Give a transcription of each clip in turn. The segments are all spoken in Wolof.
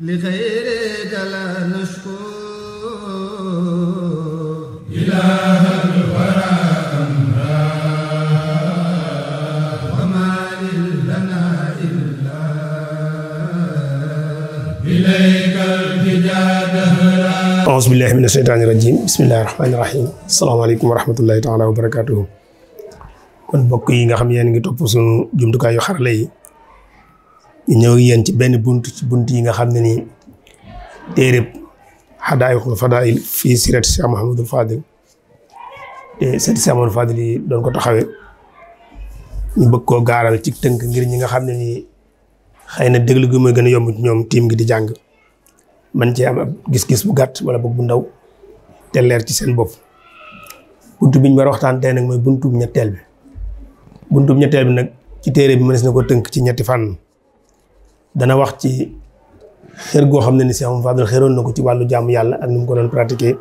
لخيرك لا نشكو auzu billahi mina sheytaani rajim bismillahi rahmaani rahim asalaamaaleykum wa rahmatullahi taala wa barakatuhu kon mbokk yi nga xam yéen ngi topp suñu jumtukaay yu xarala yi ñu ñëw yéen ci benn bunt ci bunt yi nga xam ne nii téereb Hadaa'iqul Fadaa'il fii siirati Cheikh Mouhamadul Fadil te seeti Cheikh Mouhamadul Fadil yi doon ko taxawee ñu bëgg koo gaaral ci tënk ngir ñi nga xam ne nii xëy na déglu gi mooy gën a yomb ci ñoom tiim gi di jàng man ci am ab gis-gis bu gàtt wala boog bu ndaw te leer ci seen bopp. buntu bi ñu war a waxtaan tey nag mooy buntu ñetteel bi. buntu ñetteel bi nag ci téere bi mënees na ko tënk ci ñetti fànn. dana wax ci xër goo xam ne ni Cheikh Mouhamadou Fadel xëroon na ko ci wàllu jaamu yàlla ak nu mu ko doon pratiquer.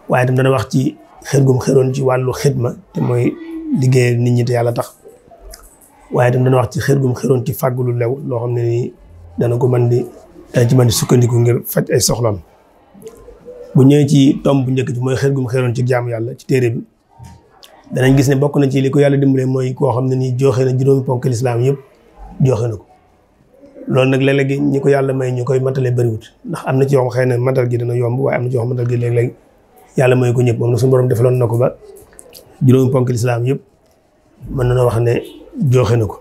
waaye itam dana wax ci xër gum xëroon ci wàllu xidma te mooy liggéeyal nit ñi te yàlla tax. waaye itam dana wax ci xër gum xëroon ci fàggu lu lew loo xam ne ni dana ko mën di. dañ ci mën di sukkandiku ngir faj ay soxlaam bu ñëwee ci tomb bu njëkk ci mooy xër gum xëroon ci jaamu yàlla ci téere bi danañ gis ne bokk na ci li ko yàlla dimbalee mooy koo xam ne nii joxe na juróomi ponk lislaam yëpp joxe na ko loolu nag léeg-léeg ñi ko yàlla may ñu koy matale bëriwut ndax am na ci yoo xam xëy na matal gi dana yomb waaye am na ci yoo xam matal gi léeg-léeg yàlla may ko ñëpp moom na suñu borom defaloon na ko ba juróomi ponk lislaam yëpp mën na wax ne joxe na ko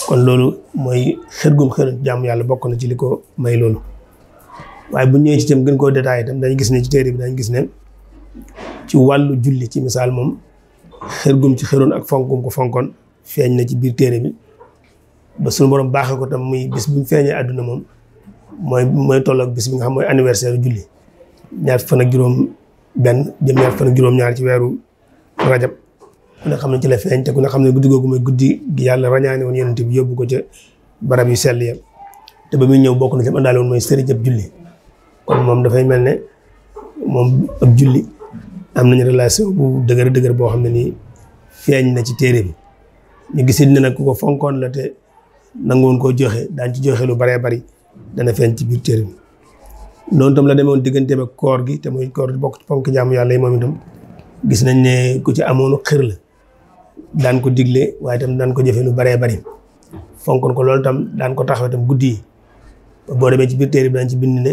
kon loolu mooy xër gum xëroon jaamu yàlla bokk na ci li ko may loolu waaye bu ñëwee ci itam gën koo détaillé itam dañu gis ne ci téere bi dañu gis ne ci wàllu julli ci misaal moom xër gum ci xëroon ak fonk gum ko fonkoon feeñ na ci biir téere bi ba suñu borom baaxee ko tam muy bis bi mu feeñee àdduna moom mooy tolloog bis bi nga xam mooy anniversaire julli ñaar fan ak juróom benn jëm ñaar fan ak juróom ñaar ci weeru rajab ku ne xam ne ci la feeñ te ku ne xam ne guddi googu mooy guddi gi yàlla rañaane woon yonent bi yóbbu ko ca barab yu sell ya te ba muy ñëw bokk na ci àndaale woon mooy sëriñ ab julli kon moom dafay mel ne moom ab julli am nañu relation bu dëgër boo xam ne nii feeñ na ci téere bi ñu gisit ne nag ku ko fonkoon la te nangoon koo joxe daan ci joxe lu baree bari dana feeñ ci biir téere bi noonu tam la demoon digganteem ak koor gi te mooy koor bokk ci ponk jaamu yàlla yi moom itam gis nañ ne ku ci amoonu xër la daan ko digle waaye itam daan ko jëfe lu baree bari fonkoon ko loolu tam daan ko taxaw itam guddi yi boo demee ci biir téere bi daan ci bind ne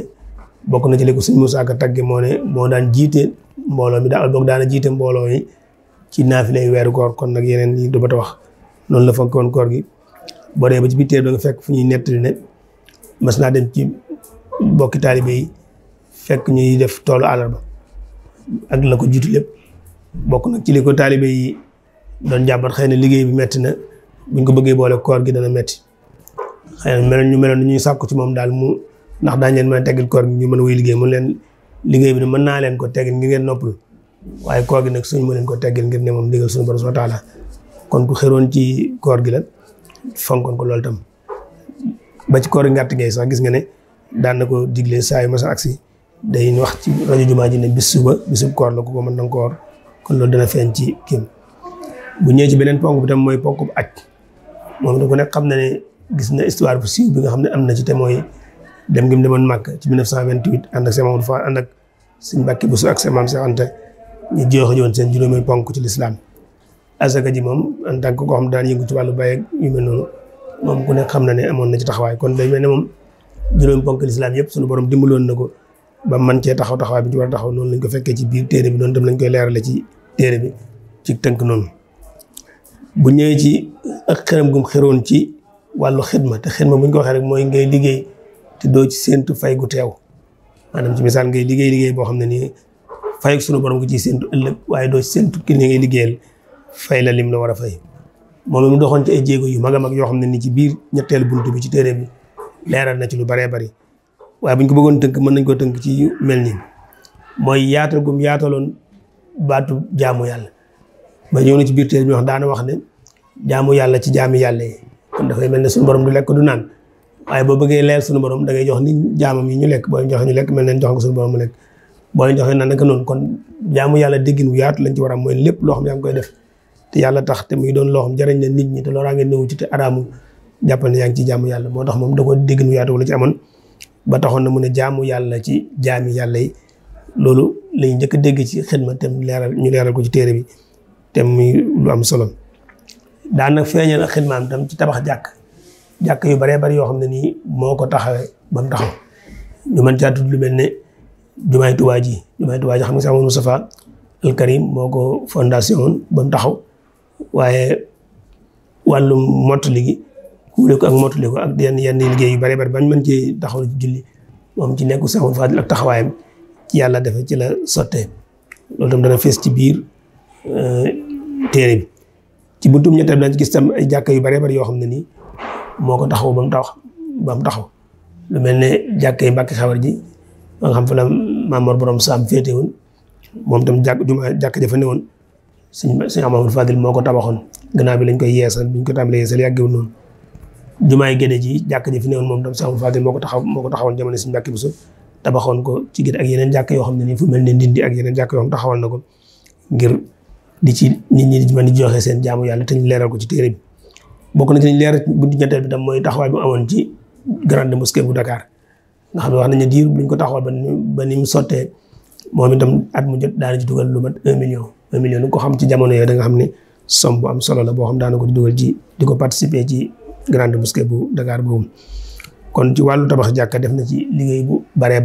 bokk na ci li ko sëñ Moussa Ka tagge moo ne moo daan jiite mbooloo mi daal boog daana jiite mbooloo yi ci naafilay weeru koor kon nag yeneen yi du ba ta wax noonu la fonkoon koor gi boo demee ba ci biir téere bi nga fekk fu ñuy nettali ne mas naa dem ci bokki taalibe yi fekk ñuy def toolu àllarba ak la ko jiitu lépp bokk nag ci li ko taalibe yi doon jàmbat xëy na liggéey bi metti na buñ ko bëggee boole koor gi dana metti xëy na meloon ñuy sàkku ci moom daal mu ndax daañ leen mën a teggil koor gi ñu mën a wéy liggéey mun leen liggéey bi ne mën naa leen ko teggil ngir ngeen noppalu waaye koor gi nag suñu mën leen ko teggil ngir ne moom digal suñu borom subhanahu wa taala kon ku xëroon ci koor gi la fonkoon ko loolu tam ba ci koor gi ngàtt ngay sax gis nga ne daan na ko digle saa yu masa agsi day wax ci rajo jumaa ji ne bisub koor la ku ko mën na koor kon loolu dana feeñ ci kim bu ñëwee ci beneen ponk bi tam mooy ponk bu aj moom da ko nekk xam na ne gis na histoire bu siiw bi nga xam ne am na ci te mooy dem gi mu demoon Màkka ci 1928 ànd ak Cheikh Mamadou Fall ànd ak Sëñ Mbàkke Buso ak Maam Cheikh Anta ñu joxe woon seen juróomi ponk ci lislaam asaka ji moom en tant que koo xam daan yëngu ci wàllu bay ak yu mel noonu moom ku nekk xam na ne amoon na ci taxawaay kon day mel ne moom juróomi ponk lislaam yëpp suñu borom dimbaloon na ko ba man cee taxawaay bi ci war a taxaw noonu lañ ko fekkee ci biir téere bi noonu tam lañ koy leerale ci téere bi ci tënk noonu bu ñëwee ci ak xëram gum xëroon ci wàllu xidma te xidma bu ñu ko waxee rek mooy ngay liggéey te doo ci séentu fay gu teew maanaam ci misaal ngay liggéey boo xam ne nii fay sunu borom nga ciy séentu ëllëg waaye doo ci séentu ki ne ngay liggéeyal fay la lim la war a fay moom mu doxoon ci ay jéego yu mag a mag yoo xam ne nii ci biir ñetteelu buntu bi ci téere bi leeral na ci lu baree bari waaye bu ñu ko bëggoon tënk mën nañ ko tënk ci yu mel nii mooy yaatal gum yaataloon baatu jaamu yàlla ba ñëw na ci biir téere bi wax daana wax ne jaamu yàlla ci jaami yàlla yi kon dafay mel ne suñu borom du lekk du naan waaye boo bëggee leel suñu borom da ngay jox nit jaamam yi ñu lekk boo leen joxe ñu lekk mel ne jox nga suñu borom mu lekk boo leen joxee naan naka noonu kon jaamu yàlla déggin wu yaatu lañ ci war a am mooy lépp loo xam yaa ngi koy def te yàlla tax te muy doon loo xam jariñ la nit ñi te loolaa ngeen néewu ci te araamu jàppal ne yaa ngi ci jaamu yàlla moo tax moom da ko déggin wu yaatu wala ci amoon ba taxoon na mu ne jaamu yàlla ci jaami yàlla yi loolu lañ njëkk a dégg ci xidma te ñu leeral ko ci téere bi te muy lu am solo daan nag feeñal ak xidmaam tam ci tabax jàkk yu baree bari yoo xam ne nii moo ko taxawee ba mu taxaw ñu mën caa tudd lu mel ne jumaay Tuubaa ji xam nga si amoon Moustapha al Karim moo ko fondation woon ba mu taxaw waaye wàllum mottali gi kuule ko ak mottali ko ak yenn liggéey yu bare bari bañ mën ci taxaw ci julli moom ci nekku Seex Fadil ak taxawaayam ci yàlla defe ci la sottee loolu tam dana fees ci biir téere bi ci buntum ñetteel dañ ci gis tam ay jàkka yu bare bari yoo xam ne nii moo ko taxaw ba mu taxaw lu mel ne jàkka yi Mbàkke Xewar ji ba nga xam fa la Maam Borom Saam féete woon moom tam jàkk jafa ne woon sëñ Amadou Fadil moo ko tabaxoon gannaaw bi lañ koy yeesal biñ ko tàmbalee yeesal yàggewul noonu jumaay Gédé ji jàkk ji fi ne woon moom tam sëñ Amadou Fadil moo ko taxawoon jamono sëñ Mbàkke Buso tabaxoon ko ci Gédé ak yeneen jàkk yoo xam ne nii fu mel ne Ndindi ak yeneen jàkk yoo xam taxawal na ko ngir di ci nit ñi di mën di joxe seen jaamu yàlla te ñu leeral ko ci téere bi bokk na ci ñu leeral buntu ñetteel bi tam mooy taxawaay bu amoon ci grande mosquée bu Dakar nga xam ne wax nañ ne diir buñ ko taxawal ba ni mu sottee moom itam at mu jot daana ci dugal lu mat 1 million ni ko xam ci jamono yooyu da nga xam ne somme bu am solo la boo xam daana ko di dugal ci di ko participer ci grande mosquée bu Dakar boobu kon ci wàllu tabax jàkka def na ci liggéey bu baree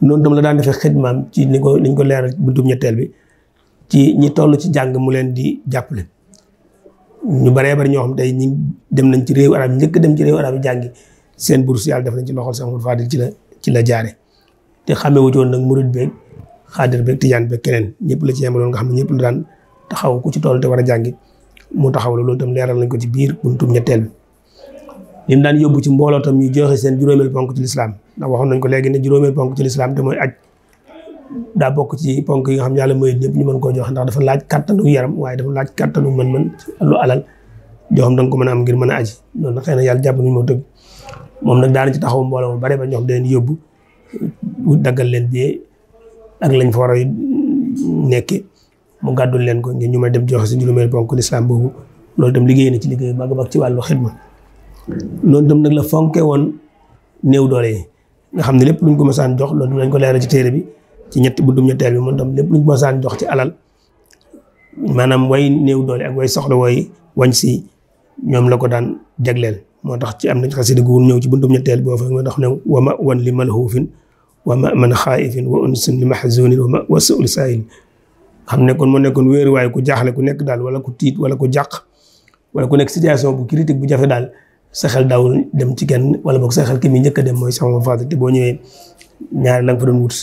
noonu tam la daan defee xidmaam ci niñ ko leeral buntu ñetteel bi ci ñi toll ci jàng mu leen di jàppale ñu baree bari ñoo xam tey ñi dem nañ ci réew arab njëkk dem ci réew arab yi jàngi seen bourse yàlla def nañ ci loxol Seex Ahmadu Fadil ci la jaare te xamee wu ci woon nag murid beeg xaadir beeg tijaan beeg keneen ñëpp la ci yemaloon nga xam ne ñëpp la daan taxaw ku ci toll te war a jàngi mu taxaw loolu tam leeral nañ ko ci biir buntu ñetteel bi lim daan yóbbu ci mbooloo tam ñu joxe seen juróomeel ponk ci lislaam ndax waxoon nañ ko léegi ne juróomeel ponk ci lislaam te mooy aj daa bokk ci ponk yi nga xam ne yàlla mooy ñëpp ñu mën koo joxe ndax dafa laaj kattanu yaram waaye dafa laaj kattanu mën-mën lu alal joo xam da nga ko mën a am ngir mën a aji loolu nag xëy na yàlla jàpp nañu moo tëgg moom nag daana ci taxaw mbooloo mu bare ba ñoo xam daleen yóbbu daggal leen bi ak lañ fa war a nekke mu gàddul leen ko ngir ñu mën a dem joxe si juróomeel ponk lislaam boobu loolu tam liggéey na ci liggéey mag ci wàllu xidma noonu tam nag la fonke woon néew doole yi nga xam ne lépp luñ ko mësaan jox loolu lañ ko leeral ci téere bi ci buntum ñetteel bi moom tam lépp luñ ko mësaan jox ci alal maanaam way néew doole ak way soxla way wañ si ñoom la ko daan jagleel moo tax ci am nañ xasida gu ñëw ci buntum ñetteel boo fa nga tax ne wa ma wan li malhuufin wa ma man xaaifin wa unsin li mahzunin wa ma wa suul saayil xam ne kon moo nekkoon wéeruwaay ku jaaxle ku nekk daal wala ku tiit wala ku jàq wala ku nekk situation bu critique bu jafe daal sa xel daawul dem ci kenn wala boog sa xel ki mi njëkk a dem mooy Seex Ahmadu Fadil te boo ñëwee ñaari la nga fa doon wut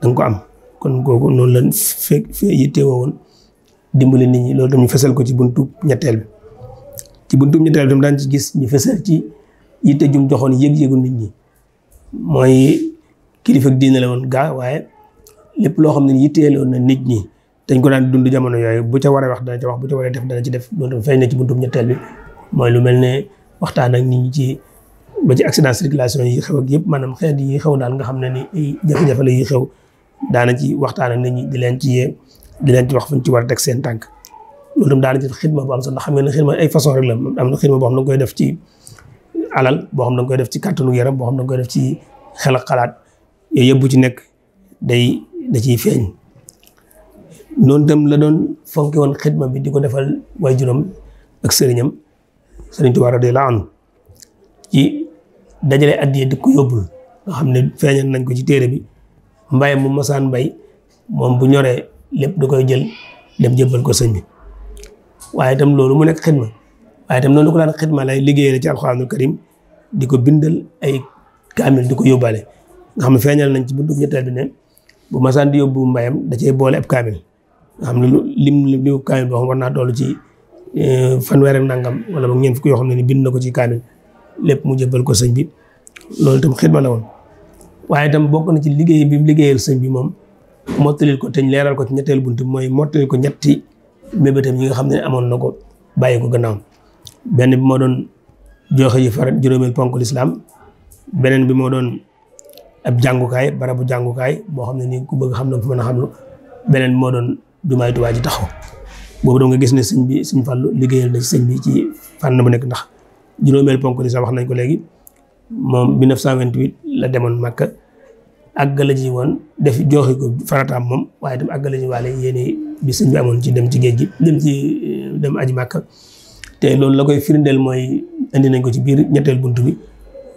da nga ko am kon kooku noonu la yittewoo woon dimbali nit ñi loolu tam ñu fesal ko ci buntu ñetteel bi ci buntu ñetteel bi tam daan ci gis ñu fesal ci yitte jum joxoon yëg-yëgu nit ñi mooy kilifa diine la woon gaa waaye lépp loo xam ne yitteeloon na nit ñi dañ ko daan dund jamono yooyu bu ca war a wax dana ca wax bu ca war a def dana ci def loolu tam feeñ na ci buntu ñetteel bi mooy lu mel ne waxtaan ak nit ñi ci ba ci accident circulation yi xew ak yëpp maanaam xeet yi xew daal nga xam ne ni ay jafe-jafe la yi xew daana ci waxtaan ak nit ñi di leen ci wax fuñ ci war a teg seen tànk loolu tam daana ci xidma bu am solo ndax xam ngeen ne xidma ay façon rek la am na xidma boo xam ne da nga koy def ci alal boo xam ne da nga koy def ci kàttanu yaram boo xam ne da nga koy def ci xel ak xalaat yooyu yëpp bu ci nekk da ciy feeñ noonu tam la doon fonke woon xidma bi di ko defal waajuram ak sëriñam Sëriñ Tuubaa radiyallaahu anhu ci dajale addiya di ko yóbbul nga xam ne feeñal nañ ko ci téere bi mbay mu masaan mbay moom bu ñoree lépp da koy jël dem jébbal ko sëñ bi waaye itam loolu mu nekk xidma waaye itam noonu ko daan xidma lay liggéeyee ci alxuraanul karim di ko bindal ay kaamil di ko yóbbaale nga xam ne feeñal nañ ci buntu ñetteel bi ne bu masaan di yóbbu mbayam da cee boole ab kaamil nga xam ne lim kaamil boo xam war naa toll ci fanweer ak nangam wala boog ñeent fukk yoo xam ne ni bind na ko ci kaamil lépp mu jébbal ko sëñ bi loolu itam xidma la woon waaye itam bokk na ci liggéey bi liggéeyal sëñ bi moom mottalil ko te ñu leeral ko ci ñetteelu bunt mooy mottalil ko ñetti mébétam yi nga xam ne amoon na ko bàyyi ko gannaaw benn bi moo doon joxe yi farat juróomeel ponk lislaam beneen bi moo doon ab jàngukaay barabu jàngukaay boo xam ne ni ku bëgg xam na fu mën a xam lu beneen bi moo doon jumaay Tuubaa ji taxaw boobu doo nga gis ne sëñ Fallu liggéeyal na sëñ bi ci fànn bu nekk ndax juróomeel ponk lislaam wax nañ ko léegi moom 1928 la demoon Makka àggale ji woon def joxe ko farataam moom waaye itam àggale ji waale yéene bi sëñ bi amoon ci dem ci géej gi dem aji Makka te loolu la koy firndeel mooy indi nañ ko ci biir ñetteel buntu bi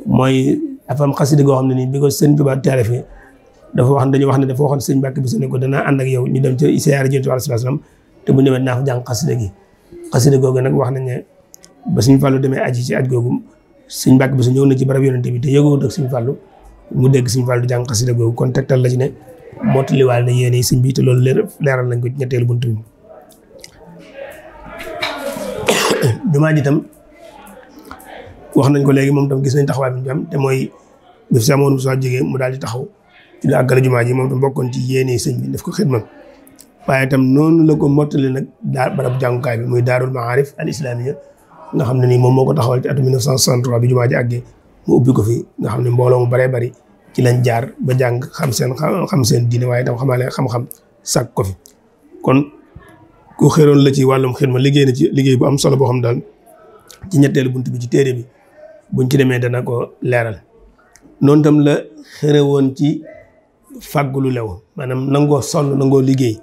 mooy dafa am xasida goo xam ne nii bi ko sëñ Tuubaa taarifee dafa wax dañu wax ne dafa waxoon sëñ Mbàkke Buso ne ko danaa ànd ak yow ñu dem ca siyaare Yonent bi sallallahu alayhi wasallam te bu demee naa fa jàng xasida gi xasida googu nag wax nañ ne ba Sëñ Fallu demee aji ci aj googu sëñ Mbàkke Buso ñëw na ci barab Yonent bi te yëgowut ak Sëñ Fallu mu dégg Sëñ Fallu jàng xasida googu kon tegtal la ci ne mottaliwaale na yéene sëñ bi te loolu leeral nañ ko ci ñetteelu buntu bi jumaa ji tam wax nañ ko léegi moom tam gis nañ taxawaay bi ñu am te mooy bi fi amoon soo jógee mu daal di taxaw ci la àggale jumaa ji moom tam bokkoon ci yéene sëñ bi def ko xidma waaye itam noonu la ko mottali nag barab jàngukaay bi muy daarul maarif al islamiyya nga xam ne nii moom moo ko taxawal ci atum 1963 bi jumaa ji àggee mu ubbi ko fi nga xam ne mbooloo mu baree bari ci lañ jaar ba jàng xam seen diine waaye itam xamaale xam-xam sàkk ko fi kon ku xëroon la ci wàllum xidma liggéey na ci liggéey bu am solo boo xam daal ci ñetteelu bunt bi ci téere bi buñ ci demee dana ko leeral noonu tam la xëre woon ci fàggulu lew maanaam nangoo sonn nangoo liggéey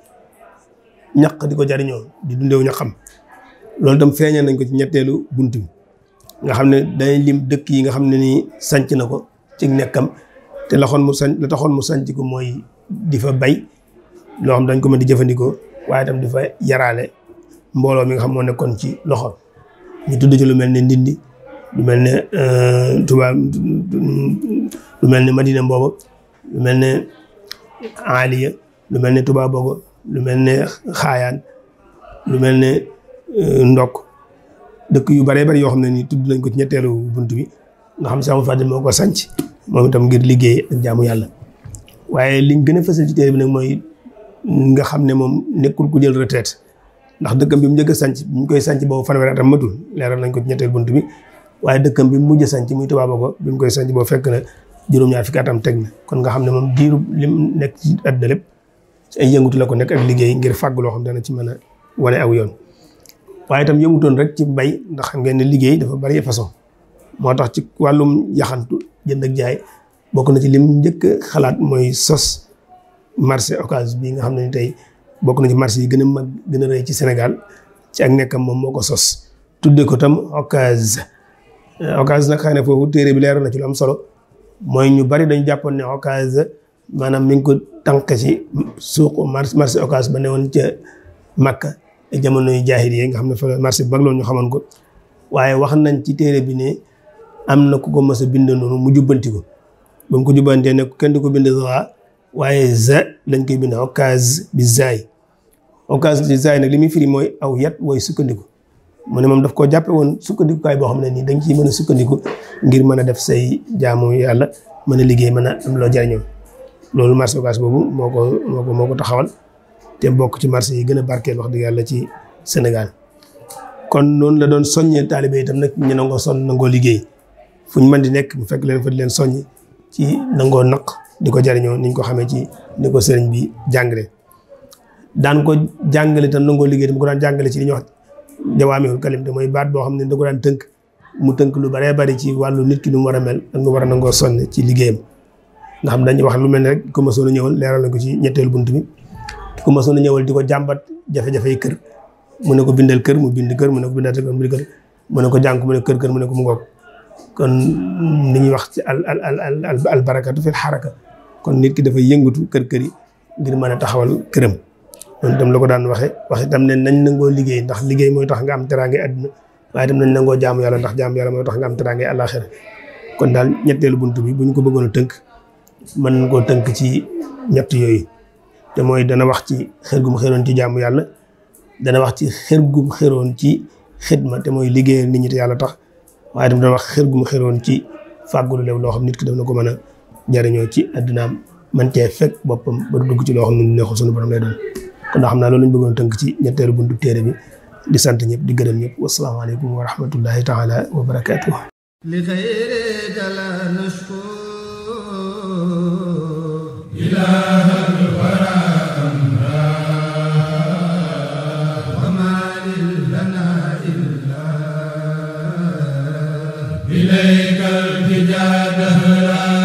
ñaq di ko jariñoo di dundewu ña xam loolu tam feeñal nañ ko ci ñetteelu bunt bi nga xam ne day lim dëkk yi nga xam ne nii sanc na ko ci nekkam te la taxoon mu sanc ko mooy di fa bay loo xam dañ ko mën di jëfandikoo waaye tam di fa yaraale mbooloo mi nga xam moo nekkoon ci loxo ñu tudd ci lu mel ne Ndindi lu mel ne Touba lu mel ne Madina Mbooba lu mel ne Aliya lu mel ne Touba Bogo lu mel ne Xaayaan lu mel ne Ndokk dëkk yu baree bari yoo xam ne nii tudd nañ ko ci ñetteelu bunt bi nga xam Seexul Fadiil moo ko sanc moom itam ngir liggéey ak jaamu yàlla waaye liñ gën a fësal ci téere bi nag mooy nga xam ne moom nekkul ku jël retraite ndax dëkkam bi mu njëkk a sanc bi ñu koy sanc boobu fanweeri atam matul leeral nañ ko ci ñetteelu bunt bi waaye dëkkam bi mu mujj a sanc muy Touba Bogo bi mu koy sanc boobu fekk na juróom-ñaar fukki atam teg na kon nga xam ne moom diiru lim nekk ci àddina lépp ci ay yëngutu la ko nekk ak liggéey ngir fàgg loo xam dana ci mën a wane aw yoon waaye itam yëmutoon rek ci mbay ndax xam ngeen ne liggéey dafa bari façon moo tax ci wàllum yaxantu jënd ak jaay bokk na ci lim njëkk xalaat mooy sos marché Ocass bi nga xam ne ni tey bokk na ci marché yi gën a mag gën a rëy ci Sénégal ci ak nekkam moom moo ko sos tudde ko tam Ocass nag xëy na foofu téere bi leeral na ci lu am solo mooy ñu bari dañu jàppoon ne Ocass maanaam mi ngi ko tànk ci suuq marché Ocass ba ne woon ca Makka jamono yu jaahil yi nga xam ne fa marché bu mag loolu ñu xamoon ko waaye wax nañ ci téere bi ne am na ku ko mës a bind noonu mu jubbanti ko ba mu ko jubbantee ne kenn du ko bind za waaye za lañ koy bind Ocass bi zaay Ocass bi zaay nag li muy firi mooy aw yat wooy sukkandiku mu ne moom daf koo jàppe woon sukkandikukaay boo xam ne nii dañ ciy mën a sukkandiku ngir mën a def say jaamu yàlla mën a liggéey mën a am loo jariñoo loolu marché Ocass boobu moo ko taxawal te bokk ci marché yi gën a barkeel wax dëgg yàlla ci Sénégal kon noonu la doon soññee taalibe itam nag ñu nangoo sonn nangoo liggéey fu ñu mën di nekk mu fekk leen fa di leen soññ ci nangoo naq di ko jariñoo niñ ko xamee ci ni ko sëriñ bi jàngale daan ko jàngale itam nangoo liggéey tam ko daan jàngale ci li ñuy wax jawaamiul kalim te mooy baat boo xam ne da ko daan tënk mu tënk lu baree bari ci wàllu nit ki nu mu war a mel ak nga war a nangoo sonn ci liggéeyam nga xam dañuy wax lu mel ne rek ko mësoon a ñëwal leeral na ko ci ñetteelu bunt bi ku ma soon a ñëwal di ko jàmbat jafe-jafey kër mu ne ko bindal kër mu bind kër mu ne ko bindal kër mu bind kër mu ne ko jàng mu ne kër mu ne ko mu ngoog kon ni ñuy wax ci al barakatu fil xaraka kon nit ki dafay yëngatu kër yi ngir mën a taxawal këram noonu itam la ko daan wax itam ne nañ nangoo liggéey ndax liggéey mooy tax nga am teraange àdduna waaye itam nañ nangoo jaamu yàlla ndax jaamu yàlla mooy tax nga am teraange àllaaxira kon daal ñetteelu bunt bi bu ñu ko bëggoon a tënk mën nañ koo tënk ci ñett yooyu te mooy dana wax ci xër gum xëroon ci jaamu yàlla dana wax ci xër gum xëroon ci xidma te mooy liggéeyal nit ñi te yàlla tax waaye tam dana wax xër gum xëroon ci fàggulu lew loo xam nit ki daf na ko mën a jariñoo ci addunaam man cee fekk boppam ba du dugg ci loo xam ne neexul sunu borom lay doon kon ndax xam naa loolu lañ bëggoon tënk ci ñetteelu buntu téere bi di sant ñëpp di gërëm ñëpp wasalaamaaleykum wa rahmatullahi taala wa barakaatuh li xayrika la nashkur